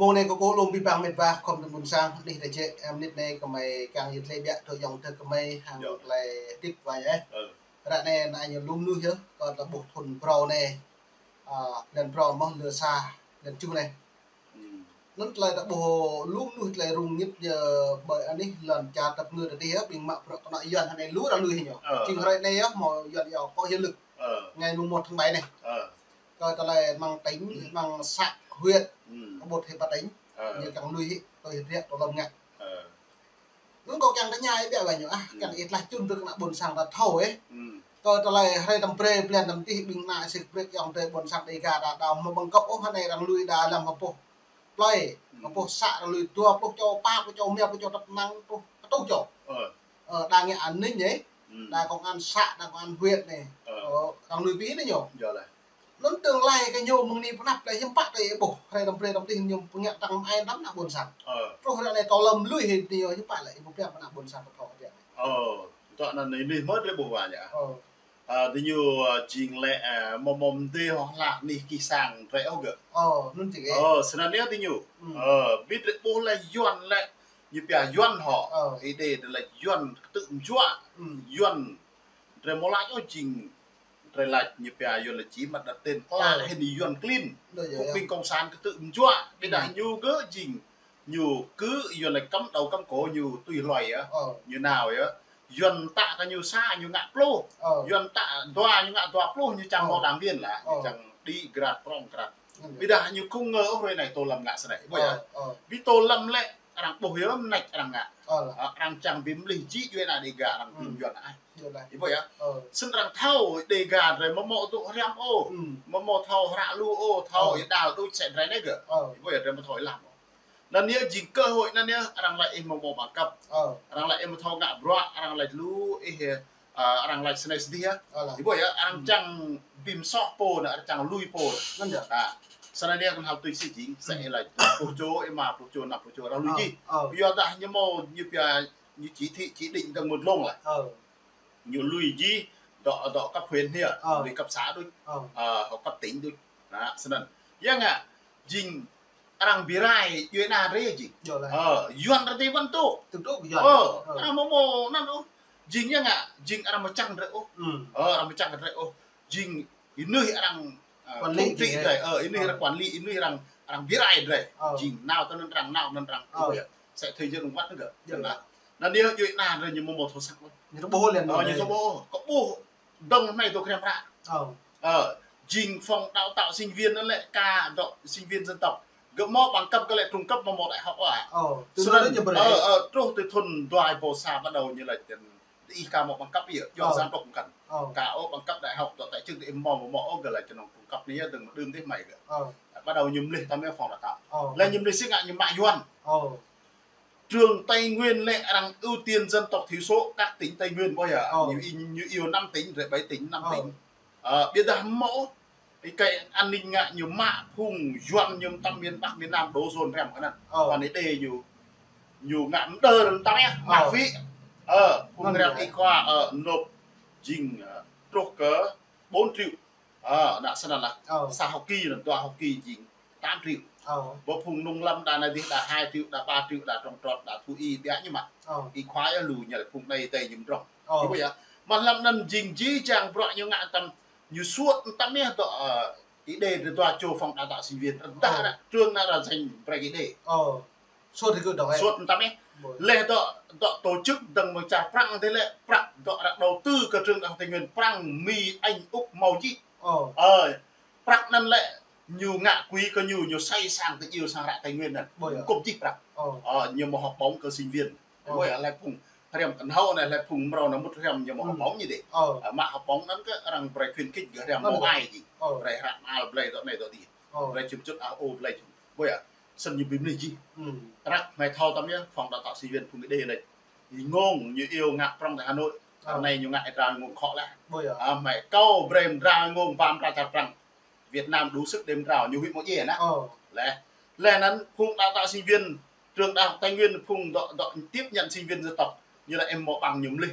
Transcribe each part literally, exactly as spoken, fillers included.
Mơ̆ng anai kâo kơkuh lŏm abih bang met wa khŏm tơm ƀuôn sang, anih tơčĕ, eh, mơnit anai gơmơi kiăng yơh tơlơi ƀiă tơlơi ayŏng adơi gơmơi hăng tơlơi hơdip wa yơh. Ră anai ană ñu lŏm mơnuih yơh, kâo tơlơi ƀuh thun phrâo anai, ah, blan phrâo mơ̆ lơ sa, blan tơjuh anai. Anŭn tơlơi ta ƀuh lŏm mơnuih tơlơi rŭng răng yơh ƀơi anih lŏn čar tơpơngư tơdih yơh, ƀing mă bruă kơnuk Yuan hơnai lu arăng lui hĭ ñu. Jing hrơi anai yơh, mơ̆ Yuan yơh có hiệu lực. Ngày mùng một tháng bảy anai. Kơ tơlơi mơ̆ng tỉnh, mơ̆ng xã, huyện, ƀôdah hĭ pă tỉnh. Ñu kiăng lui hĭ, tui hĭ riă, tui lŏm ngă. Anŭn kâo kiăng tơña ih ƀiă wa ñu, ah, kiăng ih tlaih čun brơi kơ ană ƀôn sang ta thâo, eh. Kơ tơlơi hrơi tơm brơi blan tơm tih ƀing ană sĭt brơi ayŏng adơi ƀôn sang Dêga đa đa mơ̆ ƀơ̆ng kŏp ôh, hơnai arăng lui đa lăm hơpuh plơi, hơpuh xã arăng lui dua pluh čô, pă pluh čô, rơma pluh čô, tơpơnăng pluh, pơtuh čô. Ơ, đa ngă an ninh anai, đa công an xã, đa công an huyện anai. Ơ, arăng lui ƀing anai ñu. Anŭn tương lai kơ ñu mơ̆ng anai pơ anăp lĕ hiư̆m pă tơlơi ih ƀuh, hrơi tơm brơi tơm tih ñu pơngă tăng ai lăm ană ƀôn sang. Truh ră anai tơlơi lui hĭ ñu hiư̆m pă lĕ ih ƀuh biă ană ƀôn sang kơ thâo kơ biă. Ơ, tơ̆ anŭn anai mơ̆ drơi ƀuh wa ñu. Ơ. Ơ, tơ ñu, ơ, jing lĕ, ơ, mơ̆ mơ̆ mơ̆ dêh hŏ hlak anih kih sang drơi ôh gơ̆. Ơ, anŭn jing ih. Ơ, sơnăn yơh tơ ñu. Ơ, ƀiă drơi ƀuh lĕ Yuan lĕ, ñu pia Yuan hŏ. Ih đe drơi lĕ Yuan kơtư̆ mơjuă. Yuan drơi mơ̆ lač ôh jing drơi lač ñu pia Yuan lĕ chỉ mặt đặt tên, klă hĭ anai Yuan klin. Kơ ƀing cộng sản kơtư̆ mơjuă, ƀiă dah ñu gơ̆ jing ñu kơ Yuan lĕ cắm đầu cắm cổ ñu tui hluai yơh. Ñu nao yơh. Yuan tă kơ ñu sa ñu ngă pluh. Yuan tă dua ñu ngă dua pluh, ñu čang mơ̆ đảng viên lah. Ñu čang đĭ grat prong grat. Ƀiă dah ñu không ngờ ôh hrơi anai tô lăm ngă sơnai. Ƀuh yơh. Ƀiă tô lăm lĕ arăng ƀuh yơh mơneč arăng ngă. Ơ, arăng čang ƀing mơnuih djai ană Dêga arăng ƀing Yuan ai. Ih ƀuh yơh. Snăn arăng thâo Dêga drơi mơ̆ mơ̆ tŭ hriăm ôh. Mơ̆ mơ̆ thâo hră lu ôh, thâo yơh đal tŭ sĕ drơi anai gơ̆. Ih ƀuh yơh drơi mơ̆ thâo ih lăm ôh. Anŭn yơh jing cơ hội anŭn yơh arăng laĭ ih mơ̆ mơ̆ bằng cấp. Arăng laĭ ih mơ̆ thâo ngă bruă, arăng laĭ lu ih, ơ, arăng laĭ sơnai sơdih yơh. Ih ƀuh yơh, arăng čang bim soh pô anŭn, arăng čang lui pô anŭn. Snăn yơh kăn hal tui si jing, sĕ ih laĭ pluh čô, ih mă pluh čô, năm pluh čô, arăng lui jih. Yua dah ñu mơ̆ ñu pia ñu chỉ thị chỉ định dơ̆ng mơ̆ dlông lah. Ñu lui jih, dŏ, dŏ cấp huyện hia, lui cấp xã đôč, ơ, hŏ cấp tỉnh đôč. Anŭn, snăn. Yua ngă, jing arăng bi rai, djuai ană drơi jing. Ơ, Yuan drơi ti wăn tŭ. Ơ, arăng mơ̆ mơ̆ anŭn ôh. Jing yua ngă, jing arăng mơčang drơi ôh. Ơ, arăng mơčang drơi ôh. Jing ih mơnuih arăng, ơ, quản lý drơi, ơ, ih mơnuih arăng quản lý, ih mơnuih arăng, arăng bi rai drơi. Jing nao tơ anŭn arăng, nao anŭn arăng. Ih ƀuh yơh. Sĕ thơi jơnung wăt anŭn gơ̆. Anŭn yơh djuai ană drơi ñu mơ̆ mơ̆ thâo săng ôh. Ñu ƀuh lĕ ñu thâo ƀuh, kơ ƀuh dơ̆ng anai tŭ krem ră. Ơ, jing phòng đào tạo sinh viên anŭn lĕ ka dŏ sinh viên dân tộc. Gơ̆ mơ̆ bằng cấp gơ̆ lĕ trung cấp mơ̆ mơ̆ đại học ôh. Snăn, ơ, ơ, truh tơ thun dua êbâo sa bắt đầu ñu lĕ ih ka mơ̆ bằng cấp yơh, yua giám đốc mơ̆n. Ka ôh bằng cấp đại học dŏ tại chức ih mơ̆ mơ̆ mơ̆ ôh gơ̆ lĕ čơnŏng trung cấp anai yơh dơ̆ng mơ̆ đưm dih mơi gơ̆. Bắt đầu ñu mlih tăm yơh phòng đào tạo. Lĕ ñu mlih si ngă ñu mă Yuan. Trường Tây Nguyên lĕ arăng ưu tiên dân tộc thiểu số các tỉnh Tây Nguyên ƀuh yơh. Ñu i-, ñu iâu năm tỉnh, drơi bảy tỉnh, năm tỉnh. Ơ, ƀiă dah mơ̆, ih kơ an ninh ngă ñu mă phung Yuan ñu tăm miền Bắc, miền Nam đổ dồn răm kơ anŭn. Kơ anai đe ñu, ñu ngă mơdơr tăm yơh, mă phí. Ơ, phung răm ih khua, ơ, nộp jing, ơ, truh kơ bốn triệu. Ơ, anŭn snăn lah. Sa hŏ ki anŭn, dua hŏ ki jing tám triệu. Ƀuh phung nông lâm đa anai dih đa hai triệu, đa ba triệu, đa trồng trọt, đa thú y biă ñu mă. Ih khua yơh lu ñu lĕ phung anai tơi ñu mdrŏng. Ih ƀuh yơh. Mă hlăm anŭn jing jih jang bruă ñu ngă tăm ñu suôt tăm yơh dŏ, ơ, ih đe drơi dua čô phòng đào tạo sinh viên. Rơdah anŭn trường anŭn arăng jing brơi ih đe. Suôt tăm yơh. Leh dŏ, dŏ tổ chức dơ̆ng mơ̆ng čar Prăng tơlơi Prăng dŏ arăng đầu tư kơ trường Đại học Tây Nguyên Prăng, Mi, Anh, Úc mâo jih. Ơ, Prăng anŭn lĕ ñu ngă quỹ kơ ñu, ñu xây sang tơ iêu sang hră Tây Nguyên anŭn. Kŭp jih Prăng. Ơ, ñu mơ̆ học bổng kơ sinh viên. Ơ, lĕ phung hriăm kơnhâo anai, lĕ phung mrâo anŭn mŭt hriăm ñu mơ̆ học bổng ñu đe. Ơ, mă học bổng anŭn kơ arăng brơi khuyến khích gơ̆ hriăm mơ̆ ai jih. Brơi hră mơal blơi dŏ anai dŏ adih. Brơi čum čut ah ô blơi čum. Ƀuh yơh, snăn ñu bi mlih jih. Răk hmei thâo tăm yơh, phòng đào tạo sinh viên phung ih đe lĕ. Ih ngông, ñu iâu ngă prŏng tơ Hà Nội. Anai ñu ngă ih drao ngông khŏ leh. Ơ, hmei kâo brơi mơdra ngông ba mơdra čar Prăng. Việt Nam đủ sức đe mơdra, ñu huĭ mơ̆ djai anŭn. Leh, leh anŭn phung đào tạo sinh viên, trường Đại học Tây Nguyên phung dŏ, dŏ tiếp nhận sinh viên dân tộc. Ñu lĕ ih mơ̆ ƀăng ñu mlih.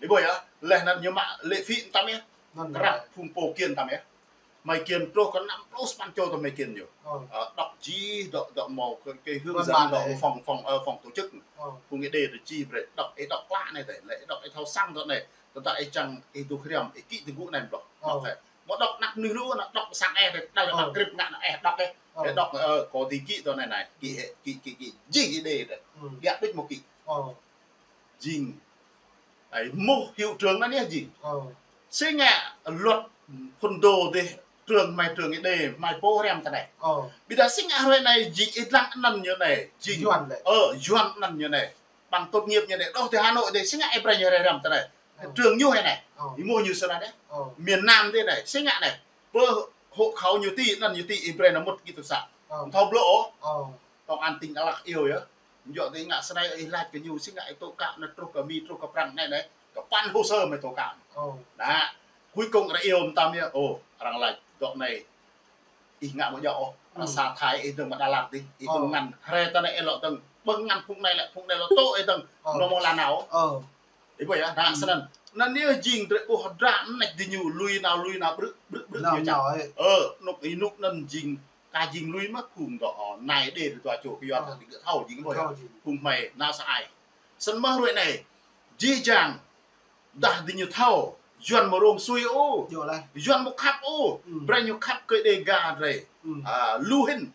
Ih ƀuh yơh, leh anŭn ñu mă lệ phí tăm yơh. Răk phung pô kiên tăm yơh. Hmei kiăng truh kơ năm pluh sapăn čô tơ hmei kiăng ñu. Ơ. Ơ, đŏk jih, đŏk, đŏk mơ̆ kơ, kơ hướng dẫn, đŏk phòng, phòng, ơ, phòng tổ chức. Ơ. Phung Êđê tơ jih brơi, đŏk, ih đŏk klă anai tơ, lĕ ih đŏk ih thâo sang tơ anai. Tơdah ih čang ih dŏ hriăm, ih kĭ tơgŭ anai mơ̆ đŏk. Ơ. Đŏk hĕ. Mơ̆ đŏk năk nưh lu, năk đŏk sang ih, đa lĕ đŏk grip ngă anai, ih đŏk ih. Ơ. Ih đŏk, ơ, kâo dưi kĭ tơ anai anai, kĭ hĕ, kĭ, kĭ, kĭ, jih Êđê tơ. Ơ. Biă đôč mơ̆ kĭ. Ơ. Jing. Ai, mơ̆ hiệu trưởng anai yơh jing. Ơ. Sĭt ngă luật phun đô dih trường hmei trường Êđê, hmei pô hriăm tơ anai. Ơ. Ƀiădah sĭt ngă hrơi anai jing ih lăng anăn ñu anai, jing. Yuan lĕ. Ơ, Yuan anăn ñu anai. Bằng tốt nghiệp ñu anai. Đôč tơ Hà Nội dih, sĭt ngă ih brơi ñu hriăm tơ anai. Ơ. Trường ñu hĕ anai. Ơ. Ih mơ̆ ñu sơnai anai. Ơ. Miền Nam dih anai, sĭt ngă anai. Pơ hộ khẩu ñu tui, anăn ñu tui, ih brơi nao mŭt kỹ tụ xã. Ơ. Thâo blŏ ôh. Ơ. Công an tỉnh Đắk Lắk iâu yơh. Ñu dŏ tơ ngă sơnai ih laĭ kơ ñu sĭt ngă ih tố cáo anai truh kơ Mi, truh kơ Prăng anai anai. Kơ păn hồ sơ mơ̆ tố cáo. Ơ. Đa. Cuối cùng arăng iâu mơtam yơh. Ơ, arăng laĭ dŏ anai. Ih ngă mơ̆ djơ̆ ôh. Ơ. Arăng sa thải ih dơ̆ng mơ̆ Đà Lạt dih. Ih ƀơ̆ng ngăn. Hrơi tơ anai ih lŏ dơ̆ng. Ƀơ̆ng ngăn phung anai lĕ, phung anai lŏ tŏ ih dơ̆ng. Ơ. Nao mơ̆ lăn nao. Ơ. Ih ƀuh yơh, đa sơnăn. Anăn yơh jing drơi ƀuh hơdră mơneč dih ñu lui nao, lui nao, brư̆, brư̆, brư̆ ñu čang. Ơ, nuk, ih nuk anăn jing, ka jing lui mơ̆ phung dŏ, ơ, anai Êđê dua čô kơ Yuan tơ dih gơ̆ thâo jing ƀuh yơh. Thâo jing. Phung hmei nao sa ai. Sĭt mơ̆ hrơi anai. Jih jang. Dah dih ñu thâo. Yuan mơ̆ rông sui ôh. Yuan mơ̆ khăp ôh. Ơ. Brơi ñu khăp kơ Êđê gah drơi. Ơ. Ơ, lu hĭn.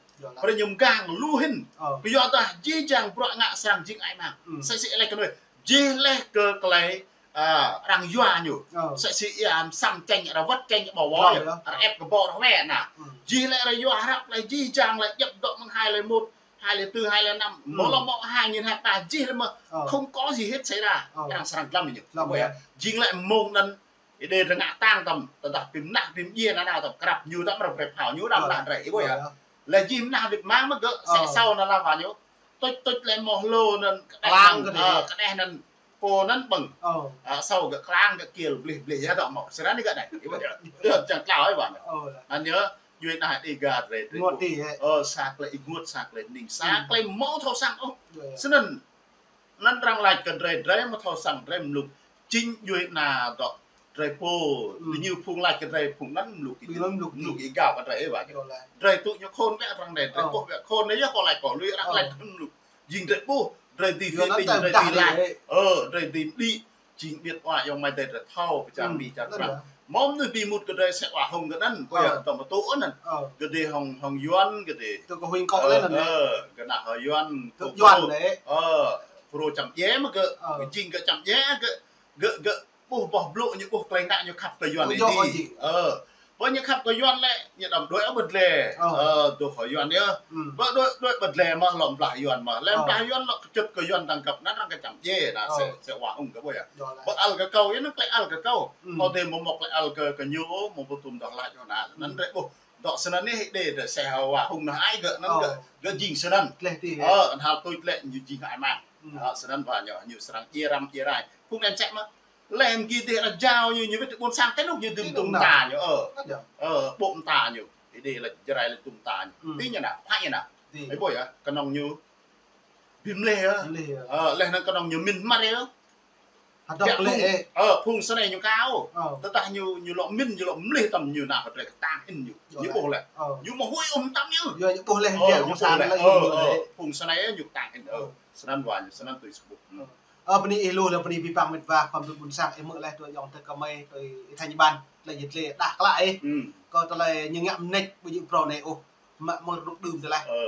Brơi ñu mgang lu hĭn. Ơ. Kyuadah jih jang bruă ngă srăng jing ai mang. Ơ. Sĭt sĭt lĕ kơ anai. Jih lĕ kơ tơlơi, ơ, arăng yua ñu. Ơ. Sĭt sĭt ia sam čeng, arăng wơ̆t čeng ƀâo wơ̆t. Ơ. Arăng ĕp kơ ƀâo arăng wĕ nă. Ơ. Jih lĕ arăng yua hrăp lĕ jih jang lĕ djŏp dŏ mơ̆ng hai lĕ mŭt, hai lĕ tư, hai lĕ năm. Ơ. Mơ̆ lŏ mơ̆ hai nghìn hai mươi ba jih lĕ mơ̆. Ơ. Không có gì hết xảy ra. Ơ. Arăng srăng glăm ñu. Glăm ƀuh yơh. Jing lĕ mơ̆ng anăn Êđê drơi ngă tang tăm, tơdah ƀing mơnah ƀing mdjiê nao nao tăm, krăp ñu tăm, rơp rơp hao ñu tăm. Ơ. Đah drơi, ih ƀuh yơh. Ơ. Lĕ jih mơnah ƀing mang mơ̆ gơ̆, sĕ sau nao nao wa ñu. Tuč tuč lĕ mơ̆ hlô anăn, kơđeh anăn, ơ, kơđeh anăn, pô anăn ƀơ̆ng. Ơ. Ơ, sau gơ̆ klang gơ̆ kiêl blih blih yơh dŏ mơ̆. Sơnăn anai gơ̆ anai, ih ƀuh yơh. Dơ̆ng čang klao ih ƀuh anai. Ơ. Anăn yơh, djuai anai Êđê gah drơi. Ơ, sa tơlơi ih ngot, sa tơlơi ih ning, sa tơlơi mơ̆ thâo săng ôh. Sơnăn. Anăn arăng laĭ kơ drơi, drơi mơ̆ thâo săng, drơi mluk. Jing djuai anai dŏ drơi pô, dih ñu phung laĭ kơ drơi phung anăn mluk. Mluk ih gao kơ drơi ih ƀuh. Drơi tŭ ñu khôn ƀiă arăng anai, drơi pô ƀiă khôn anai yơh kâo laĭ kơ lui arăng laĭ mluk. Jing drơi ƀuh, drơi dih phi ƀing, drơi dih laĭ. Ơ, drơi dih đĭ. Jing ƀiăt wa yŏng mai drơi thâo, pơčah Mi čar Prăng. Mơ̆ mơnuih ƀing mŭt kơ drơi sĕ wa hŏng kơ anăn, ƀuh yơh, tơm tŭ anăn. Kơ dih hŏng, hŏng Yuan, kơ dih. Tơ kơ huĭ kâo lĕ anăn. Ơ, kơ ană hŏng Yuan, kơ Yuan lĕ. Ơ, phrâo čăm djai mơ̆ gơ̆, jing gơ̆ čăm djai, gơ̆, gơ̆, gơ̆ ƀuh boh blŭ ñu ƀuh tơlơi ngă ñu khăp kơ Yuan anai dih. Ơ, ƀuh ñu khăp kơ Yuan lĕ, ñu đăm đuaĭ ƀơi dlai. Ơ, dŏ hŏng Yuan yơh. Ƀuh đuaĭ, đuaĭ ƀơi dlai mơ̆, lŏ blah Yuan mơ̆. Lĕ blah Yuan lŏ kơčŭt kơ Yuan tơngkăp anăn arăng kơ čăm djai, anăn sĕ, sĕ wa hŏng kơ ƀuh yơh. Ƀuh ăl kơ kâo, yơh anăn tơlơi ăl kơ kâo. Kâo dih mơ̆ mơ̆ tơlơi ăl kơ, kơ ñu, mơ̆ ƀu tŭm dŏ laĭ ñu anăn. Anăn drơi ƀuh. Dŏ sơnăn anai Êđê drơi sĕ wa hŏng anăn ai gơ̆, anăn gơ̆, gơ̆ jing sơnăn. Ơ, anăn hal tuč lĕ ñu jing ai mang. Ơ, sơnăn wa ñu, ñu srăng djai răm djai rai. Phung anăn čĕ mơ̆. Lĕ hăm gih dih arăng jao ñu, ñu wĭt ƀôn sang tơ anŭn ñu dưm tŭm ta ñu. Ơ. Ơ, ƀô̆ ta ñu. Êđê lĕ Jarai lĕ tŭm ta ñu. Tui ñu nă, phă ñu nă. Ih ƀuh yơh, kơnơ̆ng ñu. Bi mlih yơh. Ơ, lĕ anăn kơnơ̆ng ñu min hmar yơh. Hơdŏk lĕ, ơ, phung sơnai ñu kâo. Tơdah ñu, ñu lŏ min, ñu lŏ mlih tăm ñu nă kơ drơi kơtang hĭn ñu. Ñu ƀuh lĕ. Ñu mơ̆ huĭ ôh mơtam ñu. Yua ñu ƀuh lĕ, ơ, ñu ƀuh lĕ. Ơ, ơ, phung sơnai ñu kơtang hĭn, ơ. Sơnăn wa ñu, sơnăn tui sơbŭt. Ơ, bơni ih lu lĕ bơni abih bang mĕt wa khua ƀing ƀôn sang ih mơ̆ lĕ tui ayŏng adơi kơmơi tui ih Thanh Ban, tơlơi jĕ tơlơi đah klă ih. Kơ tơlơi ñu ngă mơneč ƀu djơ̆ phrâo anai ôh. Mă mơ̆ rơnŭk đưm tơlơi. Ơ.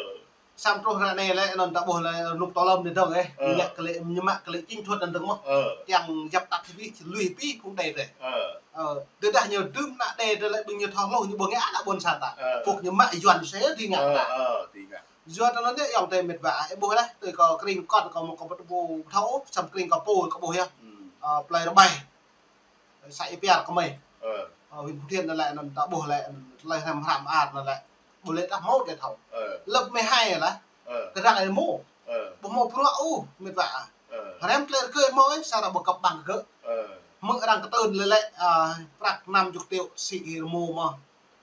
Samơ̆ truh ră anai lĕ, anŭn ta ƀuh lĕ rơnŭk tơlơi anŭn dơ̆ng ih. Ơ. Ñu ngă kơ lĕ, ñu mă kơ lĕ chính thuận anŭn dơ̆ng mơ̆. Ơ. Kiăng djăp tăt hĭ pĭ, lui pĭ phung Êđê drơi. Ơ. Ơ, tơdah ñu dưm ană Êđê drơi lĕ, ƀing ñu thâo hluh ñu ƀu ngă ană ƀôn sang ta. Ơ. Phung ñu mă Yuan sĕ dưi ngă ta. Ơ, dưi ngă. Yua tơlơi anŭn yơh ayŏng adơi mĕt wa, ih ƀuh lĕ, tui kâo kring kŏn kâo mơ̆ kâo ƀu thâo, samơ̆ kring kâo pô kâo ƀuh yơh. Ơ, plơi Rơbai. Xã Ia Piar kơmơi. Ơ. Ơ, huyện Phú Thiện anŭn lĕ, anŭn ta ƀuh lĕ, anŭn tơlơi hrăm hrăm ar anŭn lĕ. Ƀu lĕ ta hmâo tơlơi thâo. Ơ. Lớp mười hai lĕ. Ơ. Kơ arăng ih hmâo. Ơ. Ƀu hmâo bruă ôh, mĕt wa. Ơ. Hrăm tơlơi rơkơi hmâo ih, sa arăng ƀu kăp ƀăng kơ gơ̆. Ơ. Mơ̆ arăng kơtưn lĕ lĕ, ơ, prăk năm chục triệu sĭ rơmô mơ̆.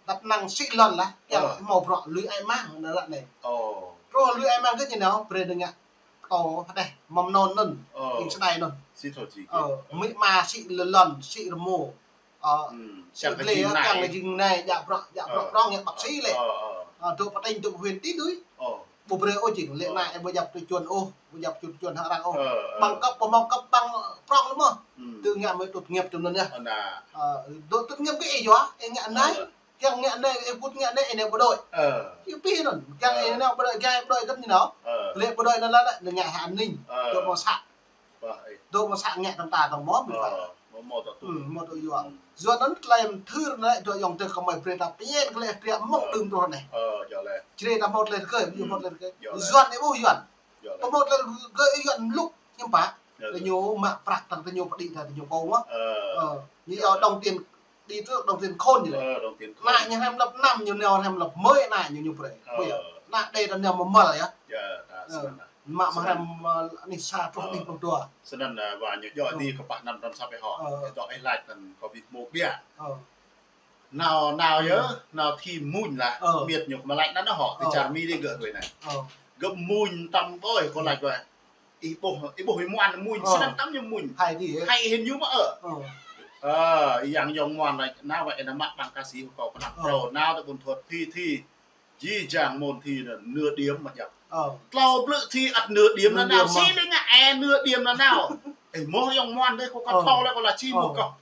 Tăp năng sĭ lŏn lah, kiăng hmâo bruă lui ai mang anŭn ră anai. Ơ. Truh lui ai mang gơ̆ ñu nao, brơi ñu ngă. Kâo hơdeh, mơ̆ng anŭn anŭn, ơ, ƀing sơnai anŭn. Sĭ thâo jing. Ơ, mĭ ma sĭ lŏn, sĭ rơmô. Ơ, hmm, sang kơ jing anai, kang kơ jing anai, jak prŏng, jak prŏng, prŏng, jak bác sĩ lĕ. Ơ, ơ. Ơ, dŏ pơ tỉnh, dŏ pơ huyện tih đuĭ. Ơ. Ƀu brơi ôh jing, lĕ anai, ƀu djăp tui čuăn ôh, ƀu djăp čuăn, čuăn hăng arăng ôh. Ơ, ơ. Bằng cấp, pơmong cấp bằng prŏng lĕ mơ̆. Hmm. Tơ ngă mơ̆ tốt nghiệp tơ anŭn yơh. Ơ, anai. Ơ, dŏ tốt nghiệp kơ ih yua, ih ngă anai. Ơ. Kiăng ngă anai, ih put ngă anai, ih anai bộ đội. Ơ. Ih pih anŭn, kiăng ih anai bộ đội, kiăng ih bộ đội kơ ñu nao. Ơ. Lĕ bộ đội anŭn lĕ, lĕ ngă hăng an ninh. Ơ. Dŏ mơ̆ng xã. Bah, ih. Dŏ mơ̆ng xã ngă tơm ta tơm mơ̆, ơ, mơ̆ mơ̆ tơ̆ tui. Hmm, mơ̆ tui yua. Hmm. Yua anŭn tơlơi mơthưr anai, dŏ ayŏng adơi kơmơi brơi ta pơñen kơ lĕ triă mơ̆ng đưm truh anai. Ơ, yua lĕ. Črê ta mơ̆ tơlơi rơgơi, yua mơ̆ tơlơi rơgơi. Yua lĕ. Yuan ih ƀuh Yuan. Yua lĕ. Pơmơ̆ tơlơi rơgơi Yuan mluk, hiư̆m pă. Yua lĕ. Tơ ñu mă prăk tăng tơ ñu pơđĭ tăng tơ ñu pô mơ̆. Ơ. Ơ, ñu yua đồng tiền đi trước đồng tiền khôn ñu lĕ. Ơ, đồng tiền khôn. Anai ñu hrăm lăp năm, ñu nao hrăm lăp mười anai ñu ñu brơi. Ơ. Ƀuh yơh. Anai đe ta nao mơmăl yơh. Yơh, ta ơ. Snăn. Mă mă hrăm, ơ, anih sa truh anih pluh dua. Snăn, ơ, wa ñu djơ̆ di kơ pă năm trăm sa pĕ hŏ. Ơ. Ih dŏ ih lač anŭn kơ ƀĭ hmâo biă. Ơ. Nao, nao yơh, nao thi mmuñ lah. Ơ. Miêt ñu kơ mă lač anŭn hŏ, ti čar Mi dih gơ̆ ruai anai. Ơ. Gơ̆ mmuñ tăm ƀơi kơ lač wa. Ih ƀuh, ih ƀuh ih muan mmuñ, ơ, snăn tăm ñu mmuñ. Hai dih, ơ. Hai hin ñu mă ơ. Ơ. Ơ, yang yŏng muan lač, nao wa ih nao mă bằng ca sĩ kơ kâo pơ anăp. Ơ. Prŏng, nao tơ ƀuôn Thuột thi thi. Jih jang môn thi anŭn nửa điểm mă djăp. Ơ. Tlâo blư̆ thi ăt nửa điểm nanao. Nửa điểm mơ̆. Sĭ lĕ ngă ih nửa điểm nanao. Ih mơ̆ yŏng muan dih kâo kơ thâo lĕ kâo lač sĭ mơ̆ kâo.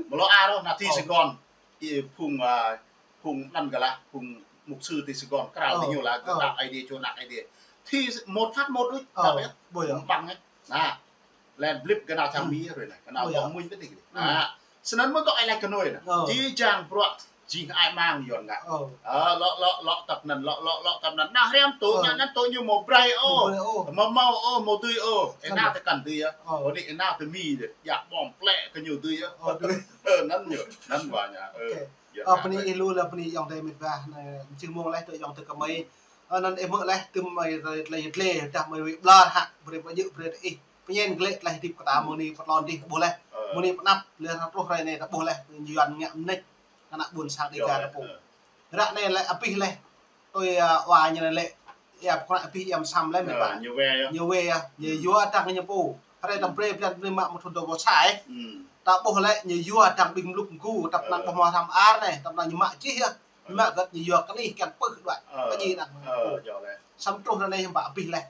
Mơ̆ lŏ a rŏh anai thi Sài Gòn. Ih phung, a, phung anăn gơ̆ lah, phung mục sư ti Sài Gòn, krao ti ñu lah, gơ̆ đăo Aê Diê, čô ană Aê Diê. Thi một phát một đuč, ơ, đăo yơh. Ƀuh yơh. Bằng yơh. Anai. Lĕ blip gơ̆ nao čar Mi ruai anai, gơ̆ nao ƀơ̆ng mmuñ kơ tih. Anai. Snăn mơ̆ dŏ ih lač kơ anai anai. Ơ. Jih jang bruă, jing ai mang Yuan ngă. Ơ. Ơ, lŏ, lŏ, lŏ tăp anăn, lŏ, lŏ, lŏ tăp anăn. Anai hriăm tŭ, ñu anăn tŭ ñu mơ̆ brơi ôh. Mơ̆ brơi ôh. Mơ̆ mâo ôh, mơ̆ dưi ôh. Ih nao tơ kăn dưi yơh. Ơ. Ơ, anai ih nao tơ Mi dih, jak ƀơ̆ng plĕ kơ ñu dưi yơh. Ơ, dưi. Ơ, anăn ñu, anăn wa ñu. Ơ. Ơ, bơni ih lu lĕ bơni ayŏng adơi mĕt wa, anai, jing mơ̆ng leh tơ ayŏng adơi kơmơi. Ơ, anăn ih mơ̆ leh tơm mơi tơlơi, tơlơi, tơdah mơi wĭ ƀlŏr hă, brơi pơjơ̆, brơi tơ ih. Pơñen kơ lĕ tơlơi hơdip kơ ta mơ̆ng anai pơtlon dih ƀuh leh. Ơ. Mơ̆ng anai pơnăp, leh ră truh hrơi anai ta ƀuh leh, Yuan ngă mnêč, kơ ană ƀuôn sang Dega ta pô. Ră anai lĕ abih leh. Tui, a, wa ñu anai lĕ, ia pơkra abih ia msăm leh mĕt wa. Ñu wai yơh. Ñu wai yơh. Ñu yua tăng ñu pô. Hrơi tăm brơi blan brơi mă mơ̆ thun dua ƀuh sa ih. Ta ƀuh lĕ ñu yua tăng ƀing mluk mgu, tăp năng ƀuh mơ̆ hrăm ar anai, tăp năng ñu mă čih yơh. Ñu mă gơ̆t ñu yua kơ anih kiăng pưh đuaĭ. Kơ jing năng pô. Samơ̆ truh ră anai hiư̆m pă abih leh.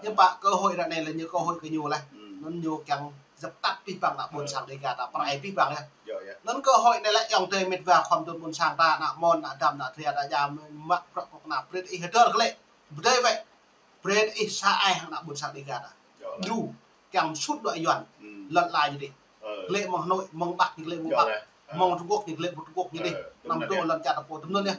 Hiư̆m pă cơ hội ră anai lĕ ñu cơ hội kơ ñu leh. Anŭn ñu kiăng djăp tăt abih bang ană ƀuôn sang Dega ta pơrai abih bang yơh. Anŭn cơ hội anai lĕ ayŏng adơi mĕt wa khua mơduôn ƀuôn sang ta, ană mơ̆n, ană dăm, ană tria ta jam mă prăk kơ kơna brơi ih hơdơr kơ lĕ. Ƀu djơ̆ wơ̆t. Brơi ih sa ai hăng ană ƀuôn sang Dega ta. Djru kiăng sut đuaĭ Yuan. Lŏn ala ñu dih. Kơ lĕ mơ̆ng Hà Nội, mơ̆ng Bắc, kơ lĕ mơ̆ng Bắc. Mơ̆ng Trung Quốc, kơ lĕ mơ̆ng Trung Quốc ñu dih. Năm dŏ lŏn čar ta pô tơm anŭn yơh.